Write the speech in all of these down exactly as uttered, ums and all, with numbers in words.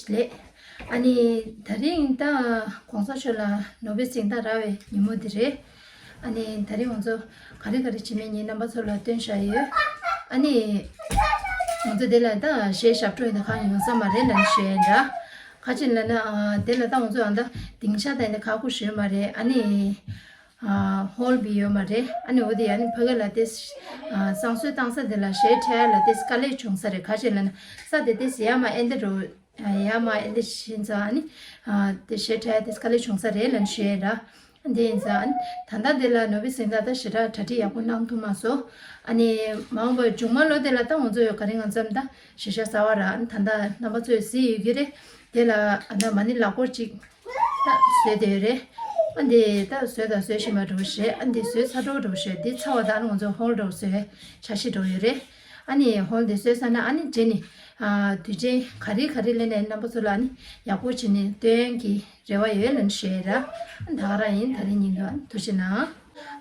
ལགས། ཨ་ནི་ད་རིང་ད་གོང་ས་མཆོག་ལ་ནོ་བེལ་གཟེངས་རྟགས་རག་པའི་ཉིན་མོ་འདི་རེད། ཨ་ནི་ད་རིང་ང་ཚོ་ག་རེ་ག་རེ་བྱེད་མིན་ངས་རྣམ་པ་ཚོ་ལ་སྟོན་བཞག་ཡོད། ཨ་ནི་ང་ཚོ་དེ་ལ་ད་གཞས་ཞབས་བྲོ་ཡིན་ན་གང་ཡོང་ས་མ་རེད་ལབ་ནས་ཞུ་ཡ་ཡིན་ར། ག་ཅི་ལབ་ན་ཨ་དེ་ལ་ད་ང་ཚོ་ཨ་ད་སྡིངས་ཆ་དང་ཡིན་ན་ཁག་པོ་ཞིག་ཡོད་མ་རེད། ཨ་ནི་ཨ་ཧོལ་བི་ཡོད་མ་རེད། ཨ་ནི་འོ་དེ་ཨ་ནི་ཕ་གི་ལ་དེ་ཨ་བསང་གསོལ་བཏང་ས་དེ་ལ་གཞས་འཁྲབ་ཡ་ལ་དེ་དཀའ་ལས་བྱུང་ས་རེད། ག་ཅི་ལབ་ན་ས་དེ་དེ་ཡ་མ་ཨེ་འདི་རུ། ཡ་མ་ཨེ་འདི་བཞིན་ཙང་ཨ་ནི་དེ་གཞས་འཁྲབ་ཡ་དེ་དཀའ་ལས་བྱུང་ས་རེད་ལབ་ནས་ཞུ་ཡ་ར། འདི་ཡིན་ཙང་ཨ་ནི་ད་ལྟ་འདི་ལ་ནོ་བེལ་གཟེངས་རྟགས་ད་ཞེ་དྲག་གྲ་སྒྲིག་ཡག་པོ་གནང་ཐུབ་མ་སོང་། ཨ་ནི་མ་འོངས་པ་མཇུག་མ་ལོ་དེ་ལ་ད་ང་ཚོ་ཡོད་ག་རེ་ང་ཚོ་ད་གཞས་ཤ་ཟ་བ་ར། ཨ་ནི་ད་ལྟ་རྣམ་པ་ཚོས་གཟིགས་ཡོད་ཀྱི་རེད། དེ་ལ་ཨ་ད་མ་ཎི་ལག་འཁོར་གཅིག་ད་བཟོས་བསྡད་ཡོད་རེད། ཨ་འདི་ད་བཟོས་དང་བཟོ་བཞིན་པ་འདྲ་བོ་ཞེས། ཨ་འདི་བཟོས་ཚར་འགྲོ་འདྲ་བོ་ཞེས། འདི་ཚར་བ་དང་ང་ཚོ་ཧོལ་འདྲ་བོ་བཟོས་འཆར་གཞི་འདྲ་བོ་ཡོད་རེད། ཨ་ནི་ཧོལ་འདི་བཟོས་ཚར་ན་ཨ་ནི་རྗེས་ནི་ཨ་དུས་ཆེན་ག་རེ་ག་རེ་ལས་ནས་རྣམ་པ་ཚོ་ལ་ཨ་ནི་ཡག་པོ་བྱས་ནས་སྟོན་གྱི་རེ་བ་ཡོད་ལབ་ནས་ཞུ་ཡ་ར། ཨ་ད་ག་རང་ཡིན། ད་རིང་ཉིན་དུ་ཨ་ནི་ཐུགས་རྗེ་གནང་།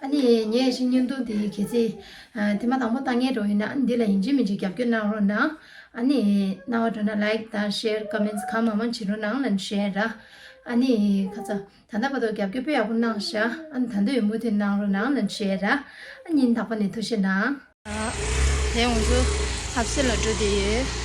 ཨ་ནི་ངས་ཤིང་བརྙན་ཐུང་འདི་གལ་སྲིད་ཨ་ཐེངས་མ་དང་པོ་ལྟ་མཁན་འདྲ་བོ་ཡིན་ན་ཨ་ནི་འདི་ལ་ཡིན་གཅིག་མིན་གཅིག་རྒྱབ་སྐྱོར་གནང་རོགས་གནང་། ཨ་ནི་གནང་བ་འགྲོ་ན་ལའིག་དང་ཤེར་ཀོ་མེན་ཊི་གང་མང་མང་བྱེད་རོགས་གནང་ལབ་ནས་ཞུ་ཡ་ར། ཨ་ནི་ཁ་ཚ་ད་ལྟ་བར་དུ་རྒྱབ་སྐྱོར་དཔེ་ཡག་པོ་གནང་ཤག་ཨ་ནི་ད་འདོད་ཡོད་མུ་མཐུད་གནང་རོགས་གནང་ལབ་ནས་ཞུ་ཡ་ར། ཨ་ཉིན་རྟག་པ་ནས་ཐུགས་རྗེ་གནང་། དེ་ང་ཚོ་ཧབ་སེ་ལ་འགྲོ་བསྡད་ཡོད།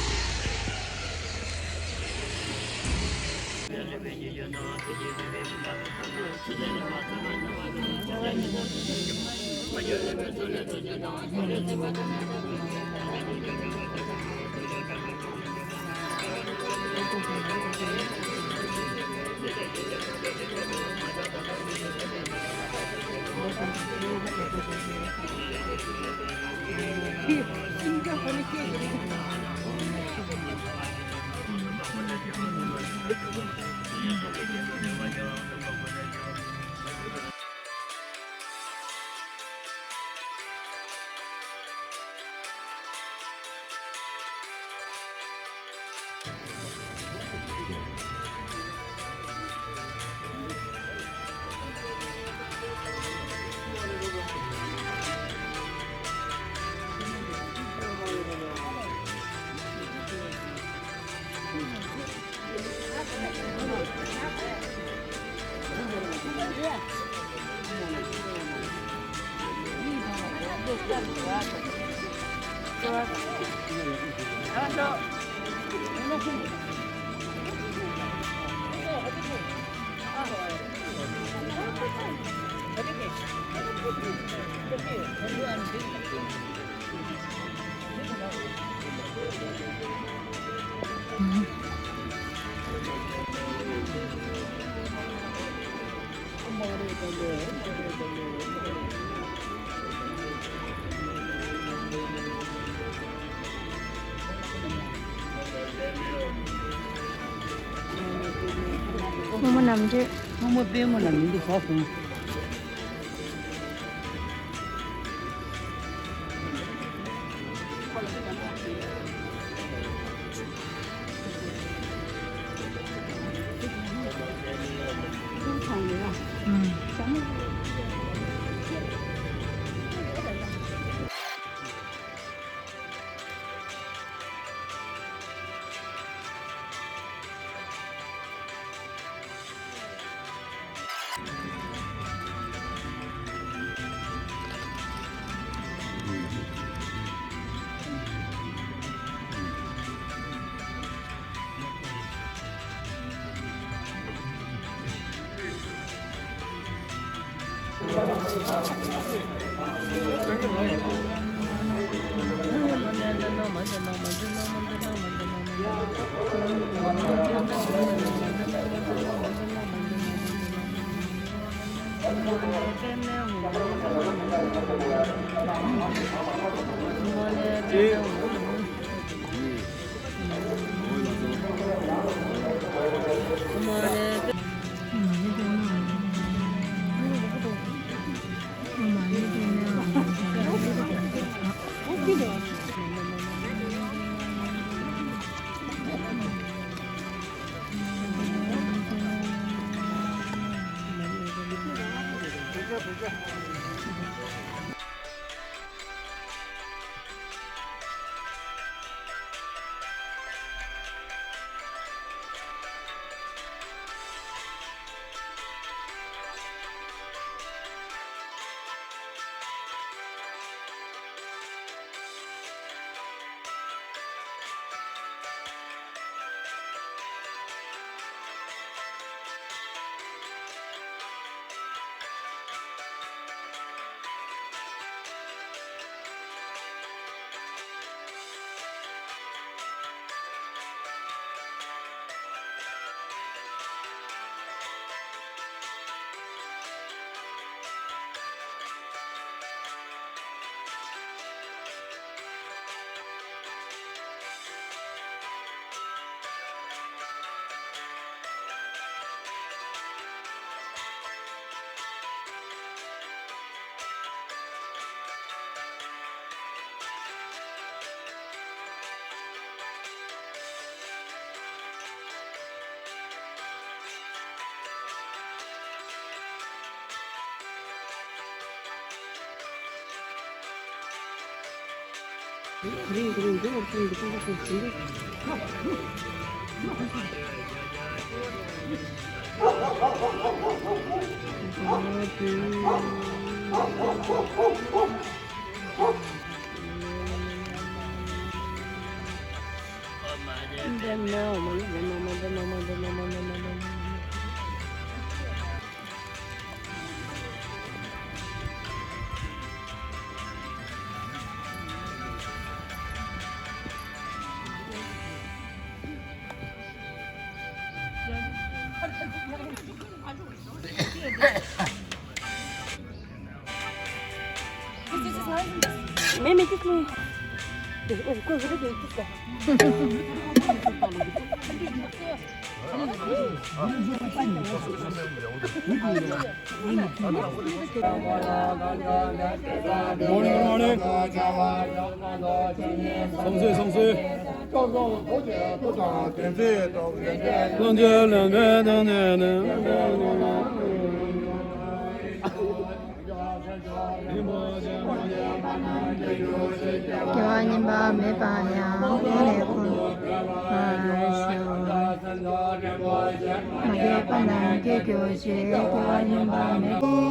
རྨོ་མོ་ནམ་འདྲེ། རྨོ་མོ་པད་མོ་ལ་མིང་དུ་ཟ་སོང་། Mehmet, gitme. Koy, koy, koy, koy. Morning, morning. Sangse, sangse. སྐྱེ་བ་གཉིས་པ་མེད་པ་ཡང་དེ་ལས་ཁོ་ན་ཞུ། མ་སྐྱེས་པ་རྣམས་སྐྱེ་གྱུར་ཅིག་སྐྱེ་བ་གཉིས་པ་མེད་པ།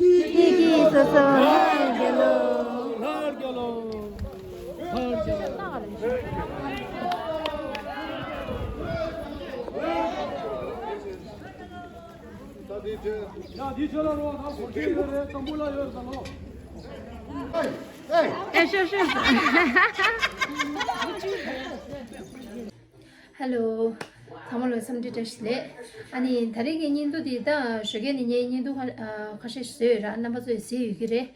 ཀྱི་ཀྱི་སོ་སོ་ལྷར་རྒྱལ་ལོ། ལྷར་རྒྱལ་ལོ། ལྷར་རྒྱལ་ལོ། ཡ་འདི་ཆོས་ལ་རོགས་ད་སོ་སོའི་ཡོད་རེད། དང་པོ་ལ་ཡོད་ཟེར་ལོ། ཨེ་ཤོ་ཤོ། ཧེ་ལོ། ཚང་མ་ལ་འཚམས་འདྲི་བཀྲ་ཤིས་བདེ་ལེགས། ཨ་ནི་ད་རེས་ཀྱི་བརྙན་ཐུང་འདི་ད་ཞོགས་ཀས་ནས་ངས་བརྙན་ཐུང་ཁ་ཨ་ཁ་ཤས་ཤིག་བཟོས་ཡོད་ར། རྣམ་པ་ཚོས་གཟིགས་ཡོད་ཀྱི་རེད།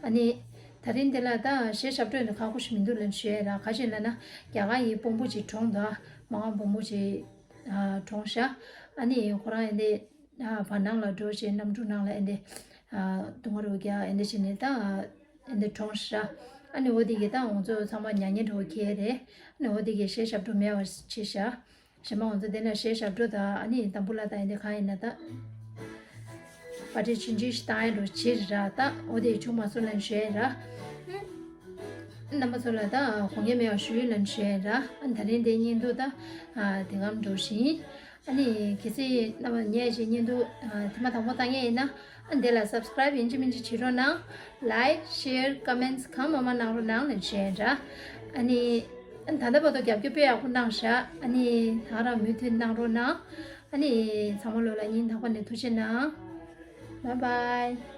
ཨ་ནི་ད་རིང་འདི་ལ་ད་གཞས་ཞབས་བྲོ་ནི་ཁག་པོ་ཞིག་མི་འདུག་ལབ་ཞུ་ཡ་ར། ག་ཅི་ལབ་ན་རྒྱ་གར་ཡི་དཔོན་པོ་ཅིག་གྲོངས་འདུག་མ་འོངས་དཔོན་པོ་ཅིག་ཨ་གྲོངས་ཤག་ཨ་ནི་ཁོ་རང་ཡིན་ཏེ། ཨ་བར་སྣང་ལ་འགྲོ་བྱས་གནམ་གྲུ་ནང་ལ་ཨེ་འདྲ། ཨ་དུང་དཀར་རུ་རྒྱག་ཨེ་འདྲ་བྱས་ནས་ད་ཨེ་འདྲ་གྲོངས་ཤག་ཨ་ནི་འོ་དེ་གི་ད་ང་ཚོ་ཚང་མ་མྱ་ངན་འདྲ་བོ་ཁེལ་རེད། ཨ་ནི་འོ་དེ་གི་གཞས་ཞབས་བྲོ་མེད་པ་བྱས་ཤག་གཞན་མ་ང་ཚོ་དེ་ན་གཞས་ཞབས་བྲོ་དང་ཨ་ནི་དང་པོ་ལ་ད་ཨེ་འདྲ་གང་ཡིན་ན་ད་པར་ཊི་ཆུང་ཆུང་ཞིག་བཏང་ཡ་འདྲ་བོ་བྱས་ར། ད་འོ་དེ་བྱུང་མ་སོང་ལབ་ཞུ་ཡ་ར། རྣམ་པ་ཚོ་ལ་ད་དགོངས་འགལ་མེད་པ་ཞུ་ལབ་ཞུ་ཡ་ར། ཨ་ནི་ད་རིང་དེ་བརྙན་ཐུང་ད་ཨ་དེ་གམ་འགྲོ་བཞིན། ཨ་ནི་གལ་སྲིད་རྣམ་པ་ངས་ཅིག་བརྙན་ཐུང་ཨ་ཐེངས་མ་དང་པོ་ལྟ་མཁན་ཡིན་ན་ཨ་འདི་ལ་སབ་སི་ཀ་རའིབ་ཡིན་གཅིག་མིན་གཅིག་བྱེད་རོགས་གནང་། ལའིཀ་ཤེར་ཀོ་མེན་ཊི་གང་མང་མང་གནང་རོགས་གནང་ལབ་བྱས་འདྲ། ཨ་ནི་ཨ་ད་ལྟ་བར་དུ་རྒྱབ་སྐྱོར་དཔེ་ཡག་པོ་གནང་ཤག་ཨ་ནི་ད་རང་མུ་མཐུད་གནང་རོགས་གནང་། ཨ་ནི་ཚང་མ་ལོ་ལ་ཉིན་ཐག་པ་ནས་ཐུགས་རྗེ་གནང་། བཱའི་བཱའི།